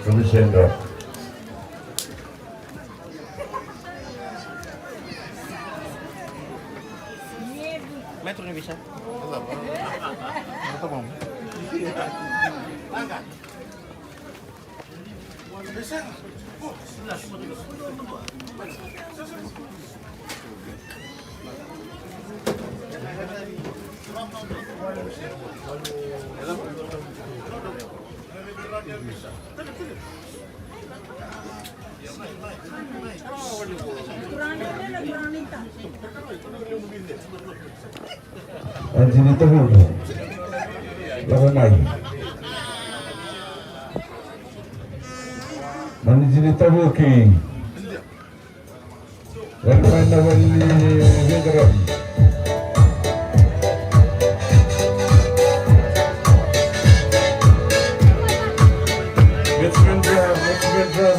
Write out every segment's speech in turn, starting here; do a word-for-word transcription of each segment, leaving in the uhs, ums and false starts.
Komisenda. Anjini Tavuki. Lako mai. Anjini Tavuki. Lako mai na vale ni veiqaravi. Let's win, bro. Let's win, bro.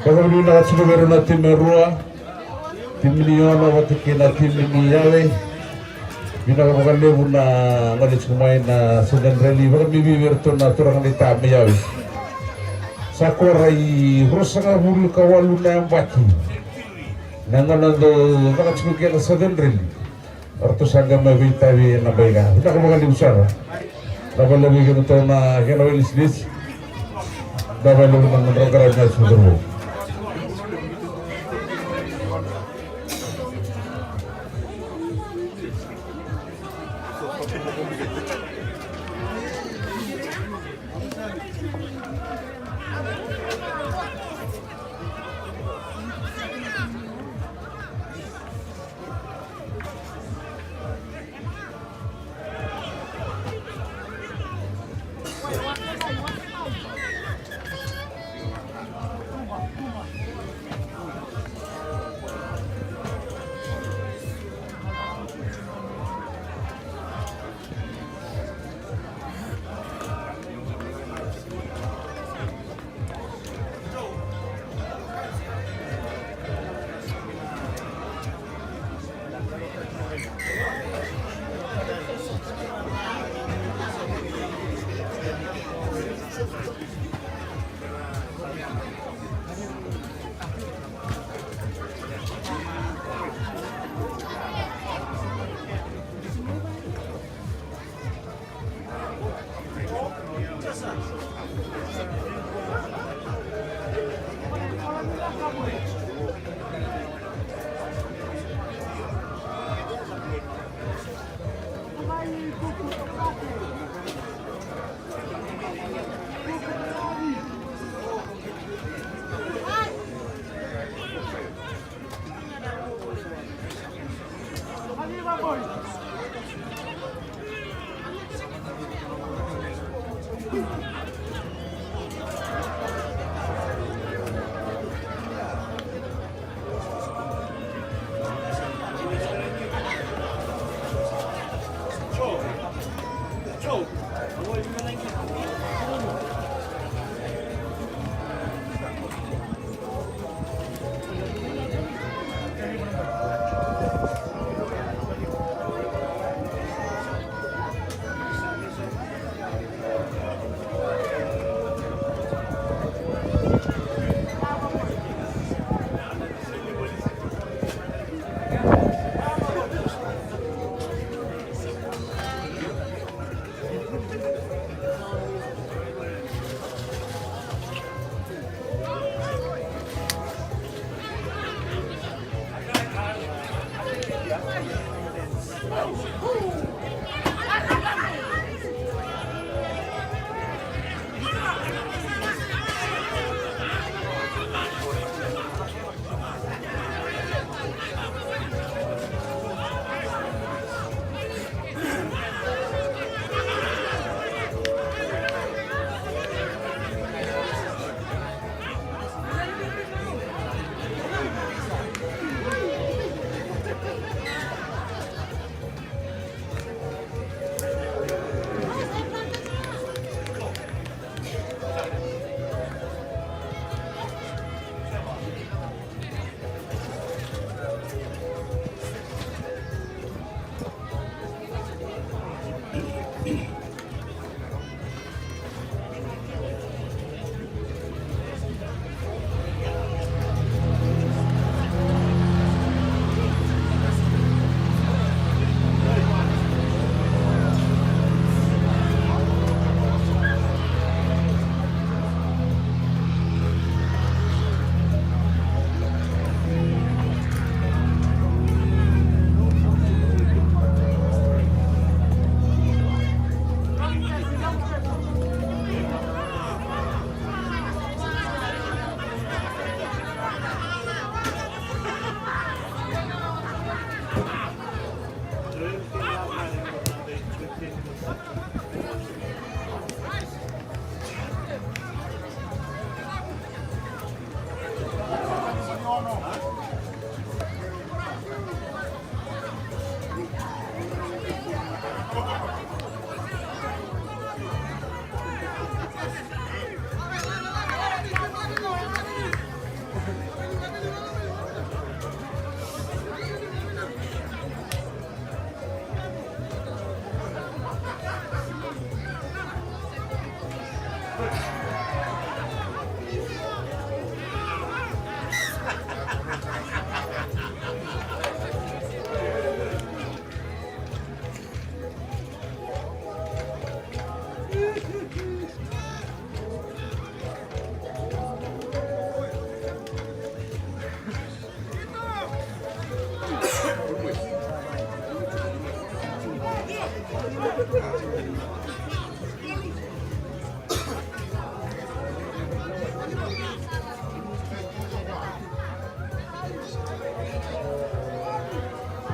Vakavinaka tiko vei ira na timi e rua, timi ni Ono vata kei na timi ni Yawe. Vinaka vakalevu na gole tiko mai na Southern Rally. Vakavinavinaka vei iratou na turaga ni Ta mai Yawe. Sa kora i ruasagavulu ka walu na yabaki na gauna dau caka tiko kina na Southern Rally. Ratou sa qai mai veitavi ena bai ga. Vinaka vakalevu sara. Vinaka vakalevu vei kemudou na kena wailesilesi. Vinaka vakalevu na nodra qaravi na yasana cauravou.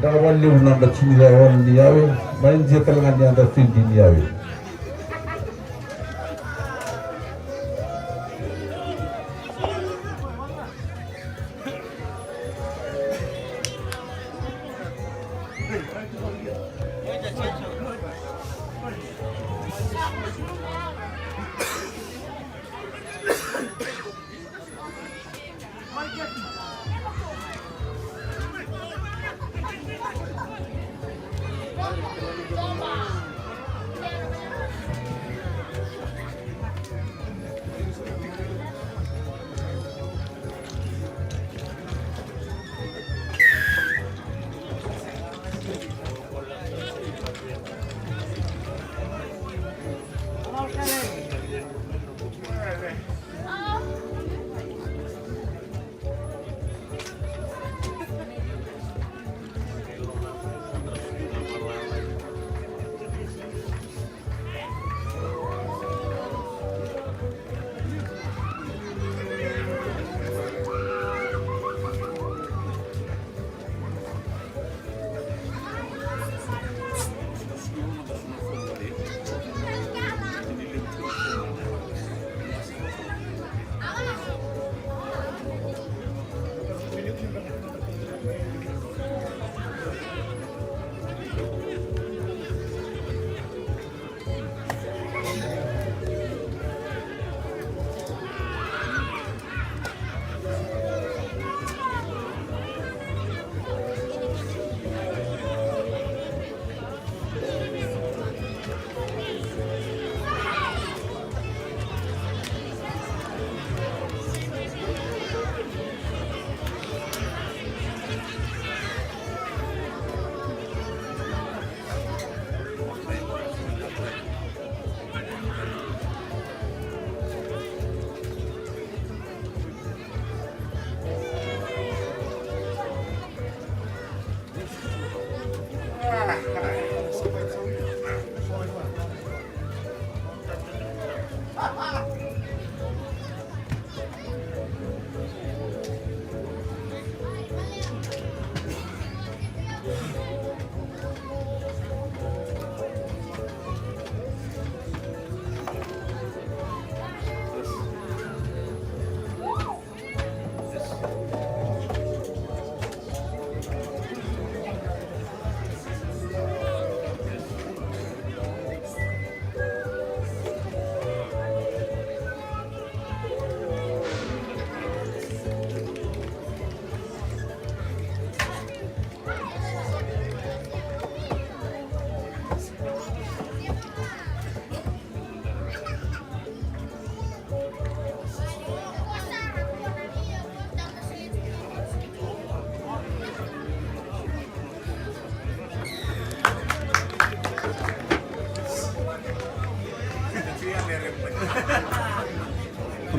Dra vakalevu na dra tini ka ono ni yawe, mai dia tale ga ni yadra tini ni yawe.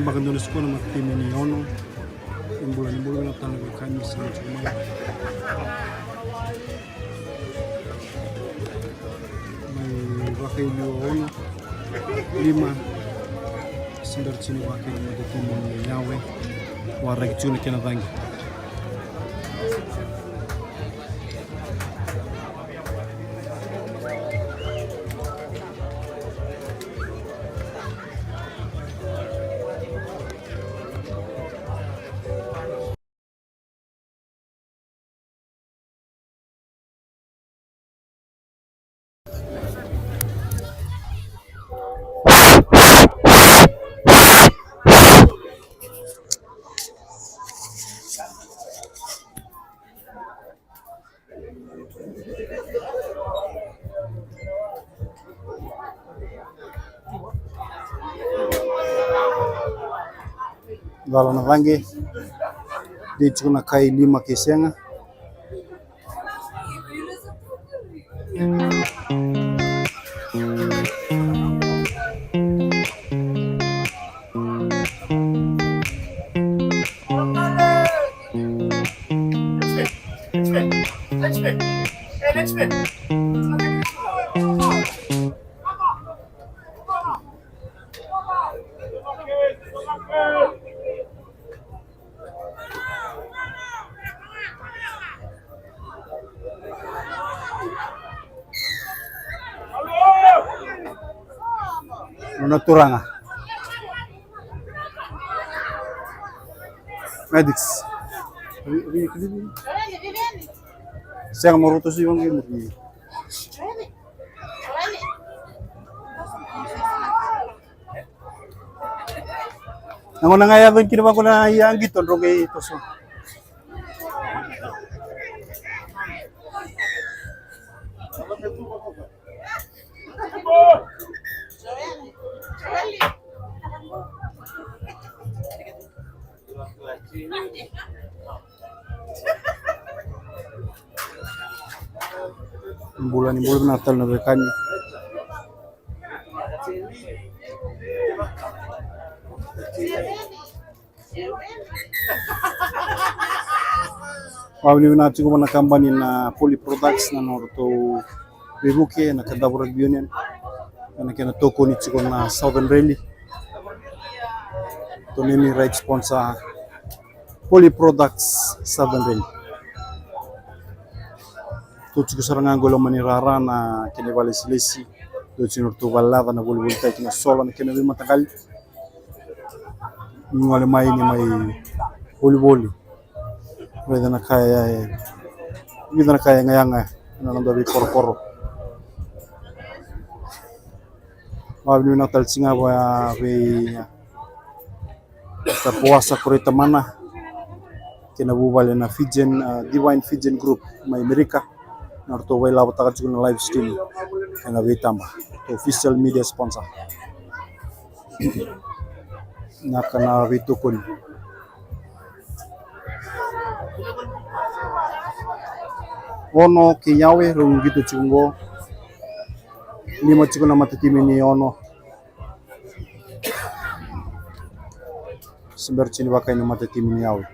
Vakadua na sikoa na matatimi ni Ono. Ni bula, ni bula vinaka tale na veiwekani sa mai tiko mai. Mai vakailiu o Ono. Lima. Sa bera tiko ni vakailiu na matatimi ni Yawe. Waraki tiko na kena cagi. Cala na caqe. Dei tiko na kai lima kei sega. Nona turaga. Medics. Sega mo roto si vangi mo. Na gauna ga e yaco kina vaqo na ia qito dro qai toso. Bula ni bula vinaka tale na veiwekani. Vakavinavinaka tiko vua na kabani na Poly Products na nodratou veivuke na Kadavu Rugby Union. Ena kena tokoni tiko na Southern Rally. Tou naming right sponsor Poly Products Southern Rally. Tou tiko sara ga qo e loma ni rara na kena ivakalesilesi. Tou tiko na ratou valelaca na volivolitaki na sola na kena veimataqali. Ni gole mai ni mai volivoli. Raica na ka e, vica na ka e yagayaga ena noda veikorokoro. Vakavinavinaka tale tiko ga vei Tapuasa Koreitamana kei na vuvale na Fijian, a, Divine Fijian Group mai Amerika. Na ratou vailavotaka tiko na live stream ena veitaba. Ratou official media sponsor. Na ka na veitokoni. Ono kei Yawe rau qito tiko qo. Lima tiko na matatimi ni Ono. Se bera tiko ni vakaina matatimi ni Yawe.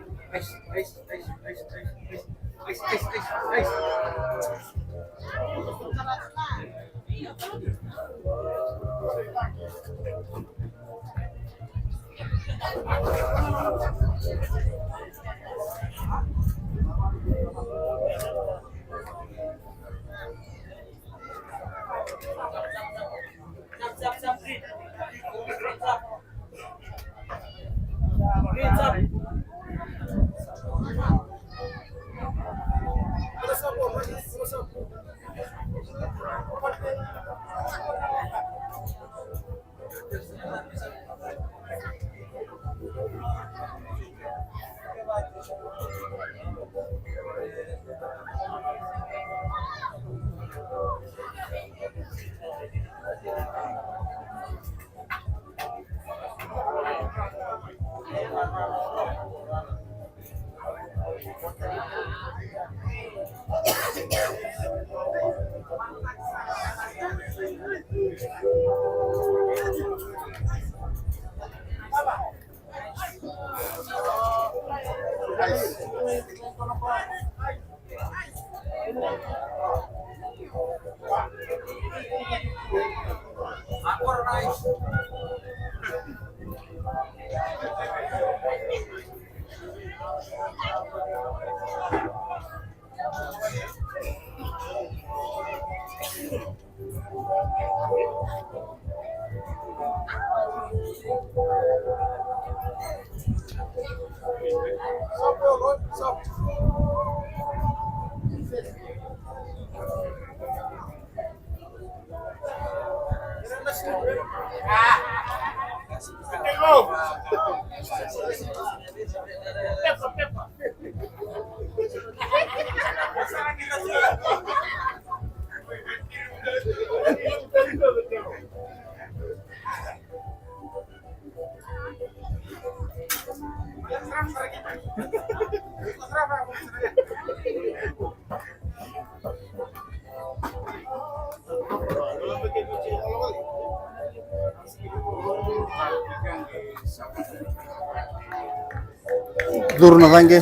Curu na caqe.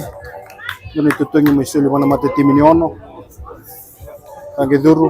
Dua na itotogi mai soli vua na matatimi ni Ono. Caqe curu.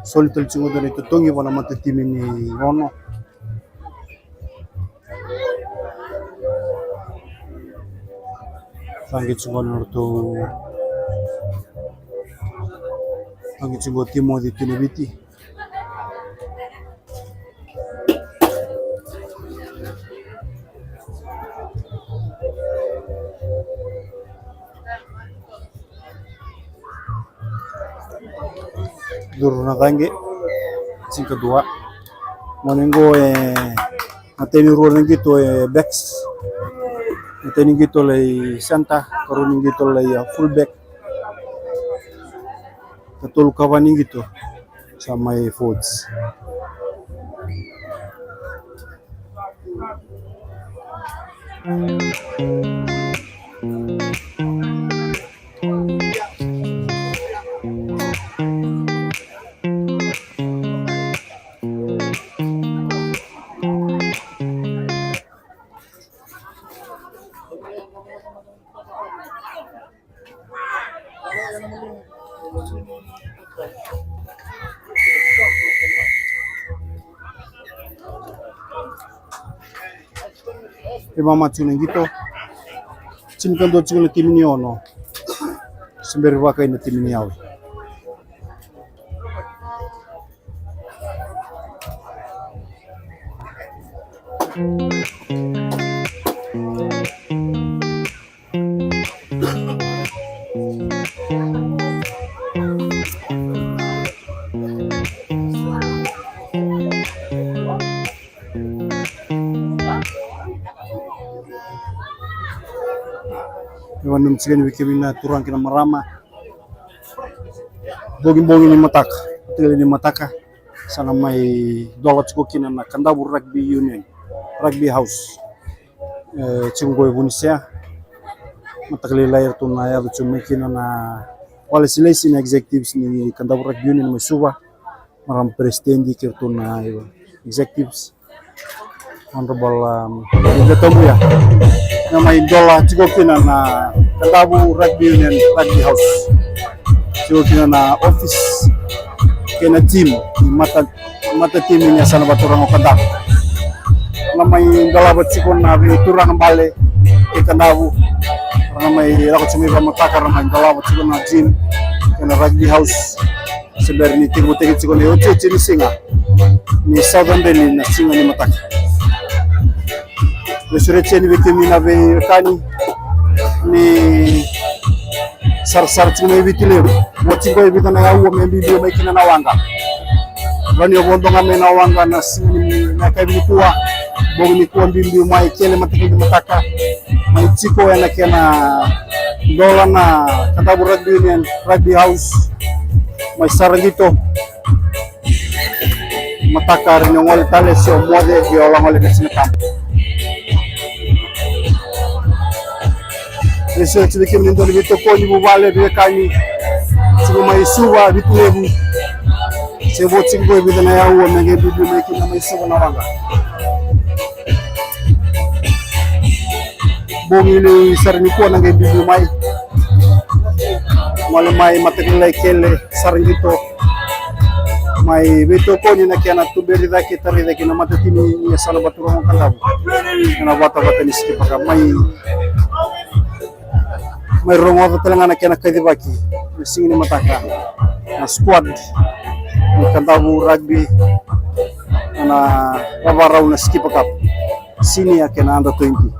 Soli tale tiko qo na itotogi vua na matatimi ni Ono. Tagi tiko na ratou. Tagi tiko Timoci Tinaviti. Curu na caqe, tinikadua. Gone qo e matai ni rua na qito e backs. Matai ni qito lai center, karua ni qito lai, a, fullback. Katolu ka va ni qito sa mai forwards. E mama tiko na qito. Tinikadua tiko na timi ni Ono. Se bera vaka na timi ni Yawe. Io, nanumi tiko yani vei kemuni na turaga kei na marama. Bogibogi ni mataka, tale ni mataka, sa na mai dola tiko kina na Kadavu Rugby Union, Rugby House. E, tiko qo e Vunisea. Mataka lailai eratou na yaco tiko mai kina na vakalesilesi na executives ni Kadavu Rugby Union mai Suva. Marama president kei iratou na executives. Honorable, um, Ida Tabuya. Na mai dola tiko kina na Kadavu Rugby Union Rugby House. Tiko kina na office kei na team ni mata, mata team ni yasana vakaturaga o Kadavu. Na mai dolava tiko na veituraga bale kei Kadavu. Na mai lako tiko mai vakamataka, na mai dolava tiko na gym kei na rugby house. Se bera ni tekivutaki tiko na iotioti ni siga ni Southern Rally na siga ni mataka. Veisureti yani vei kemuni na veiwekani ni sarasara tiko mai Viti Levu. Oti qo e vica na aua me biubiu mai kina na waqa. Rawa ni o vodo ga mai na waqa na siga ni, na yakavi nikua. Bogi nikua biubiu mai kele mataka ni mataka. Mai tiko ena kena dola na Kadavu Rugby Union Rugby House mai Saraqito. Mataka rawa ni o gole tale se o moce, ia o la gole na Siga Tabu. Veisureti vei kemuni dau ni veitokoni, vuvale, veiwekani, tiko mai Suva, Viti Levu. Se vo tiko qo e vica na aua me qai biubiu mai kina mai Suva na waqa. Bogi levu sara nikua na qai biubiu mai. Gole mai mataka lailai kele Saraqito. Mai veitokoni na kena tuberi cake, tarai cake na matatimi ni yasana vakaturaga o Kadavu ena vatavata ni Skipa Cup. Mai, mai rogoca tale ga na kena kacivaki na siga ni mataka na squad ni Kadavu Rugby ena vavarau na Skipa Cup. Senior kei na under twenty.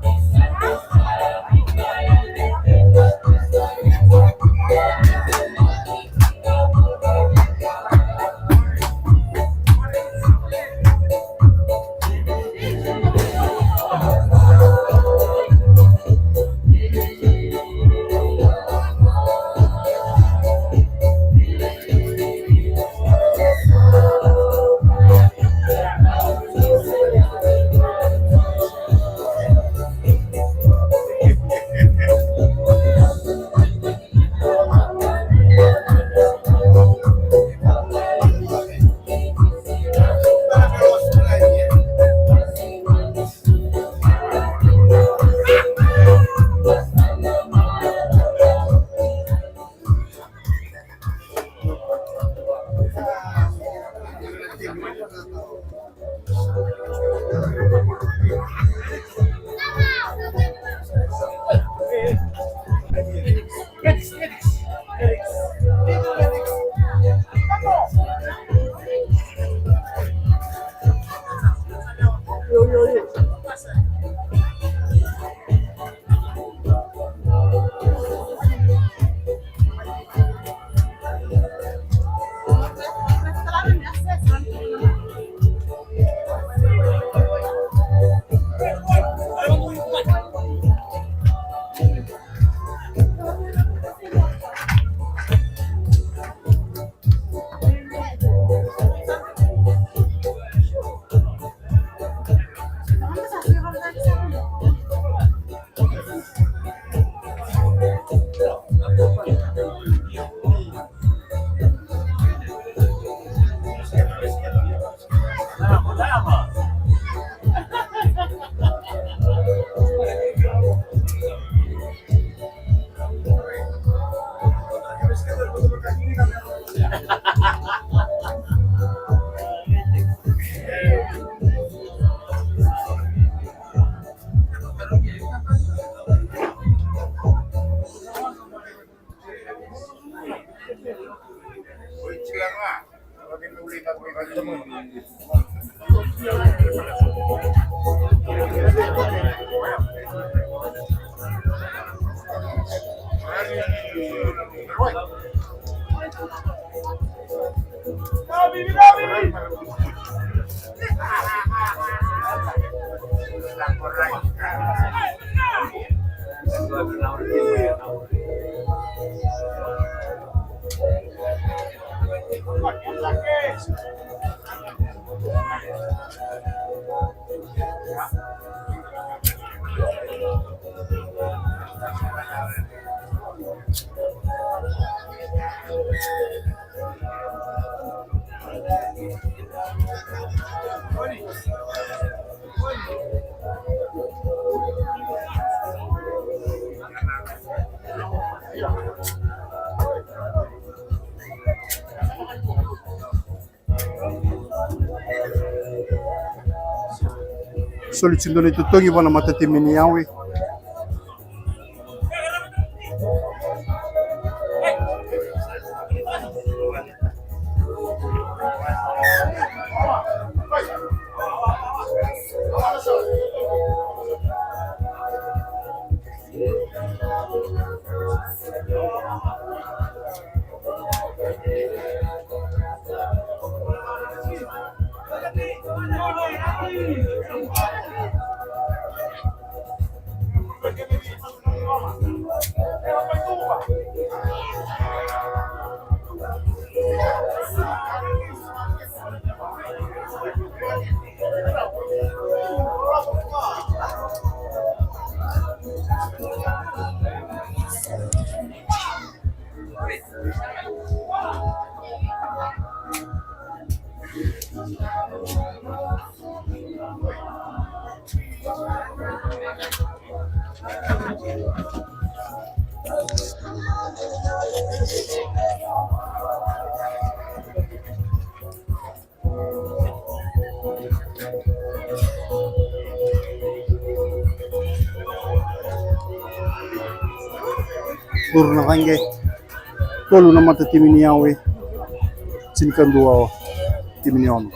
Soli tiko dua na itotogi vua na matatimi ni Yawe. Tolu na caqe, tolu na matatimi ni Yawe, tinikadua o timi ni Ono.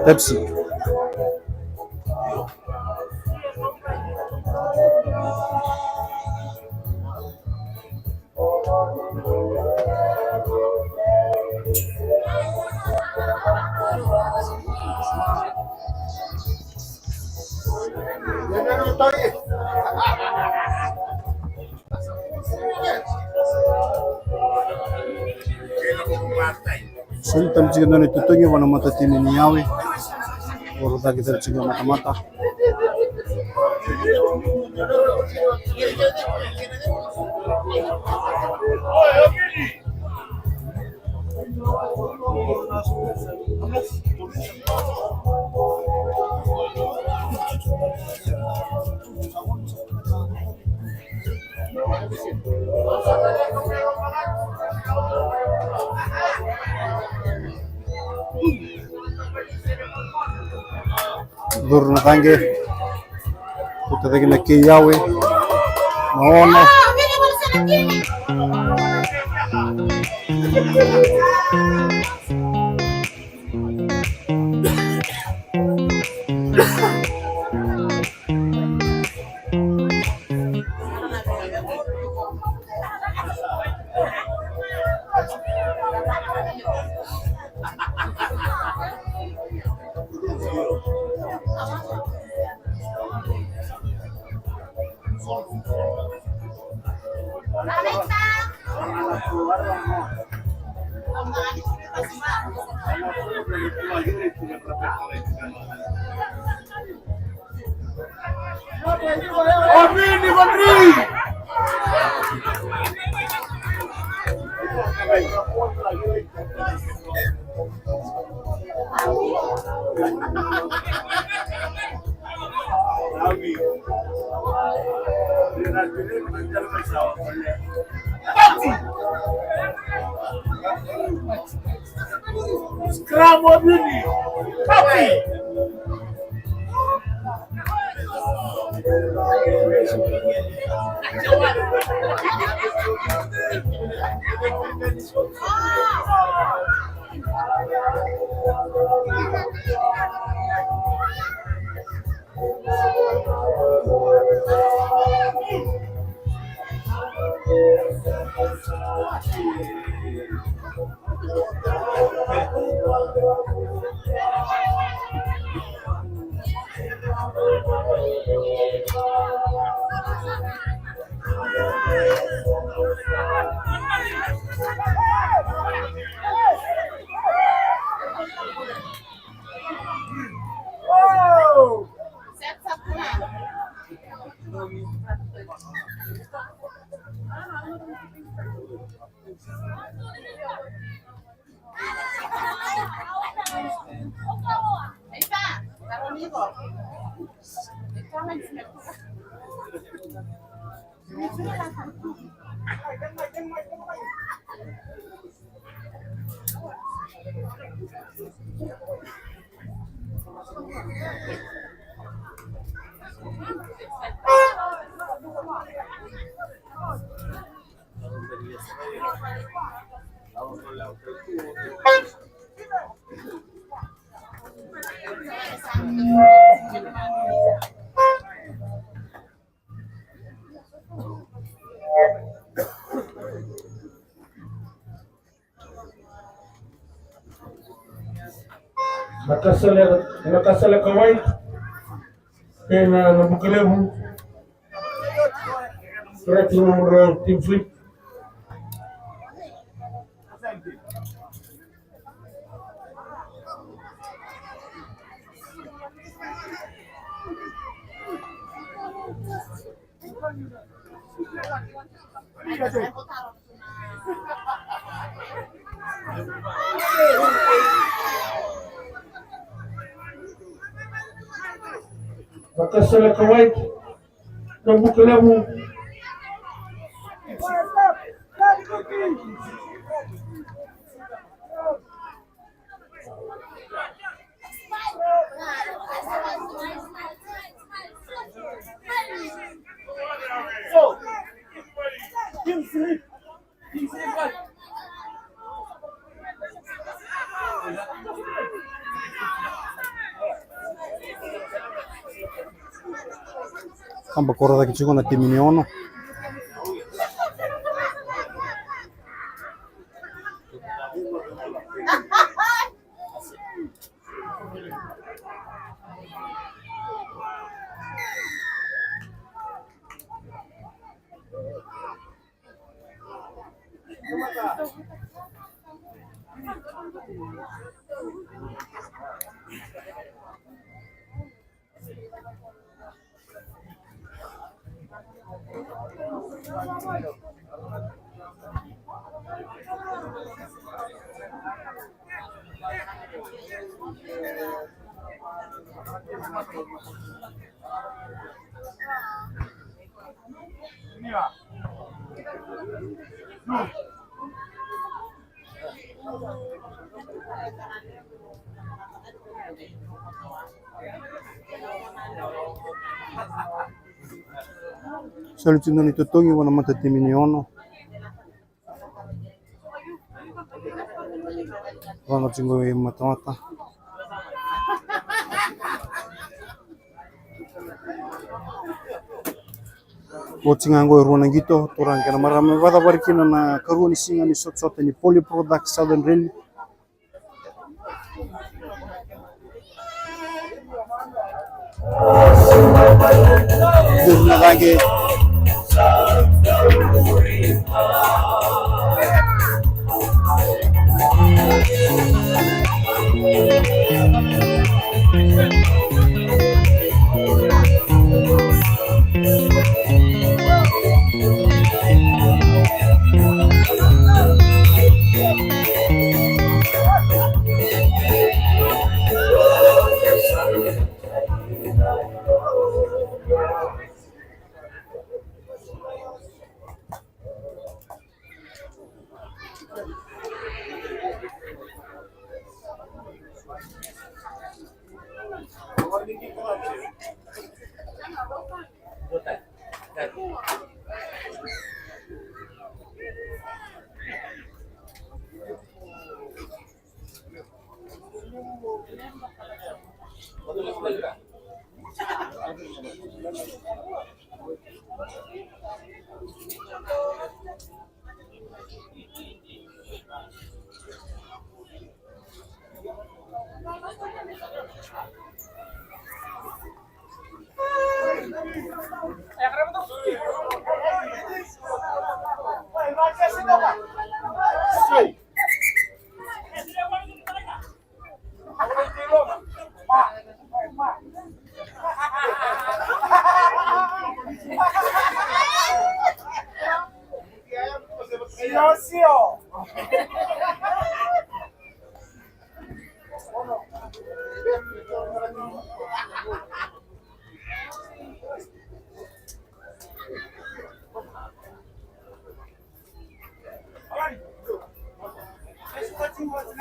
Pepsi. Soli tale tiko na nona itotogi vua na matatimi ni Yawe. Oro cake tale tiko na matamata. Curu na caqe. Kauta cake na kei Yawe. Na ono. Scrum of Unity. Pati. Na kasale, na kasale ka white. Kei na, na buka levu. Correct number, uh, team flip. Vakasele ka White, na Vukelemu. Kaba koro cake tiko na timi ni Ono. Soli tiko na itotogi vua na matatimi ni Ono. Vaga tiko i matamata. Oti ga qo e rua na qito, turaga kei na marama, me vakacavari kina na karua ni siga ni sotasota ni Poly Products Southern Rally. Duri na caqe.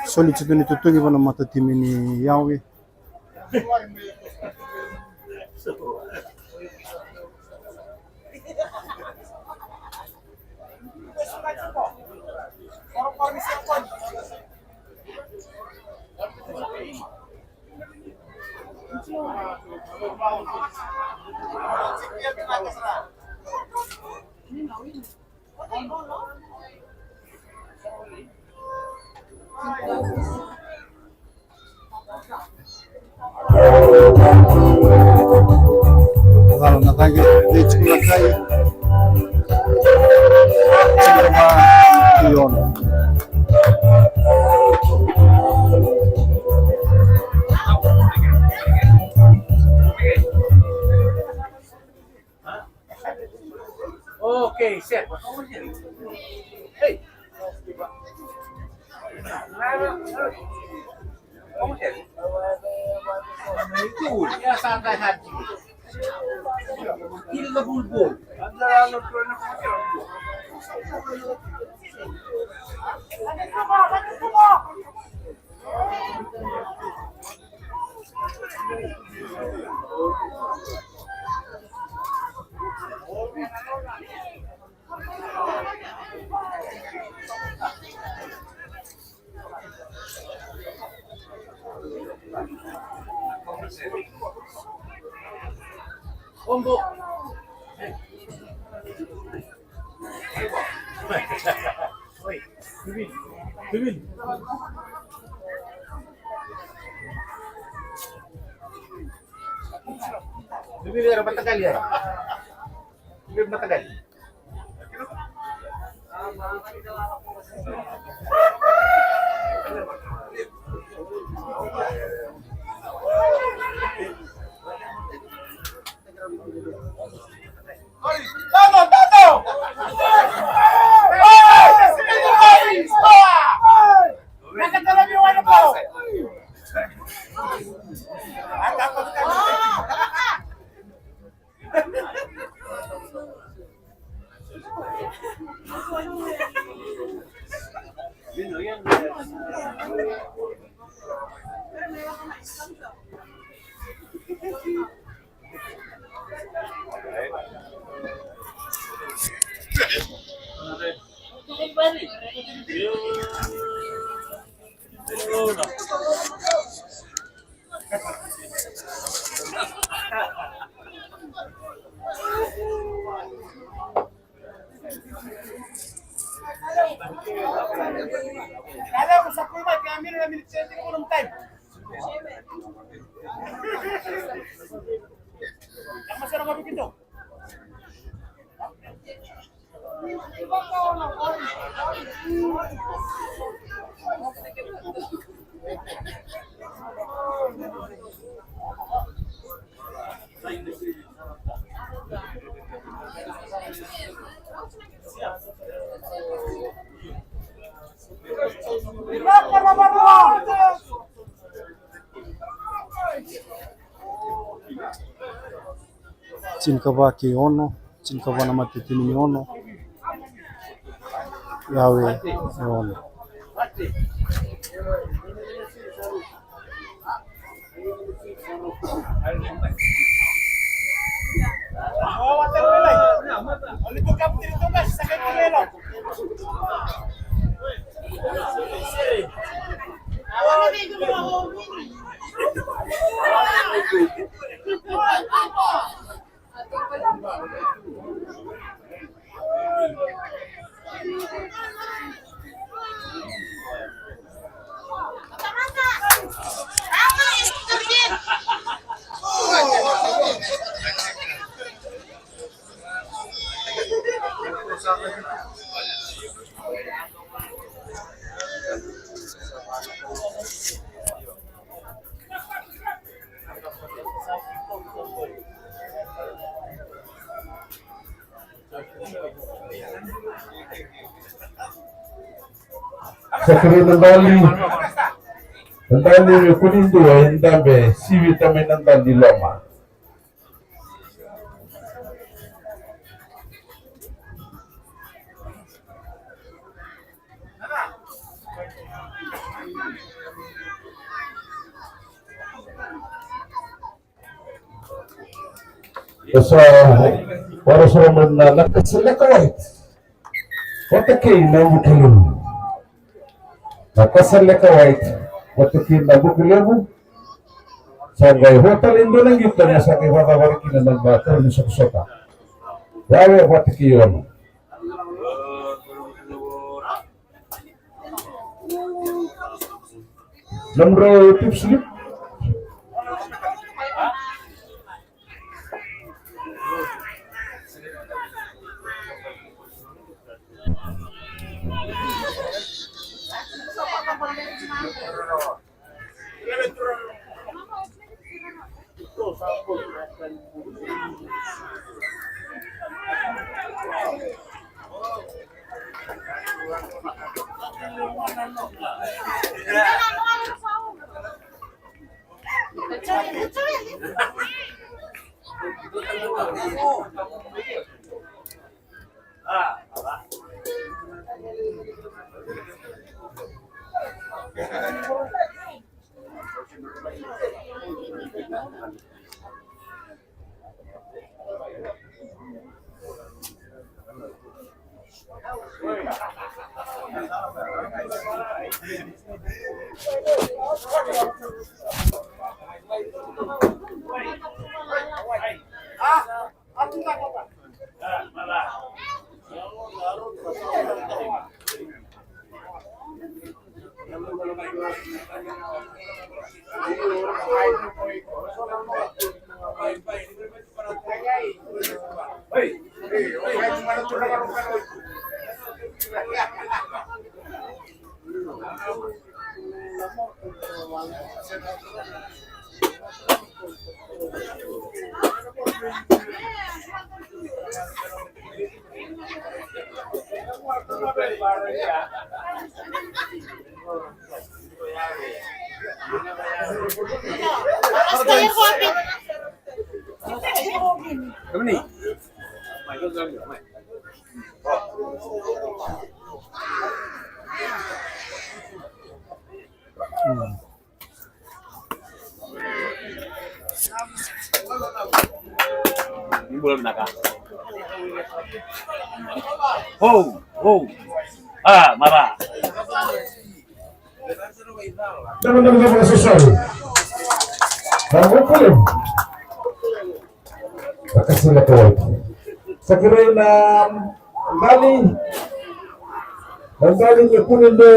Soli tiko ni totogi vua na matatimi ni Yawe. Cala na caqe, dei tiko na kai. Tiko na va, tiko na. Okay, set. Hey. Yes, I'm that happy. Bibili era mataqali era. Bibili mataqali. Tinikava kei ono, tinikava na matetini ni ono. Yawe e ono. Sa kerei na dali. Na dali me kua ni dua e dabe, sivita mai na dali loma. Sa wara sara mai na Nakasaleka White vata kei Nabukelevu. Nakasaleka White vata kei Nabukelevu. Sa qai vo tale e dua na qito me sa qai vakacavari kina na taro ni sotasota. Yawe vata kei ono. Nomudrau tip slip. Ho, ho. Ah, mara. Dama, dama, dama, so sorry. Dama, hopefully. Vakasina ka wai. Sa kerei na dali. Na dali me kune de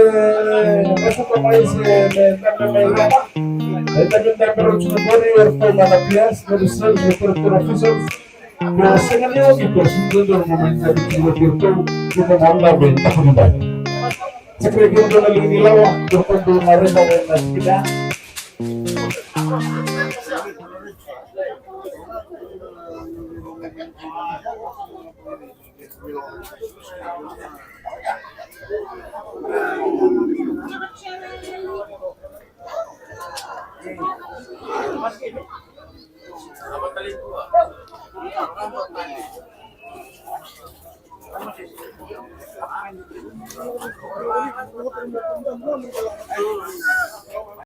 na kuka mai se me dali mai lama. Na dali me dali me rotu na bori, o ratou na na P S, na reserve, na territory officers. Ko sega ni o ki ko sudra mo mai na ki mo ki ko ki mo mo na be ta ko ni dali. Sa kerei ki o na lini lawa, ko ko na renda na kida.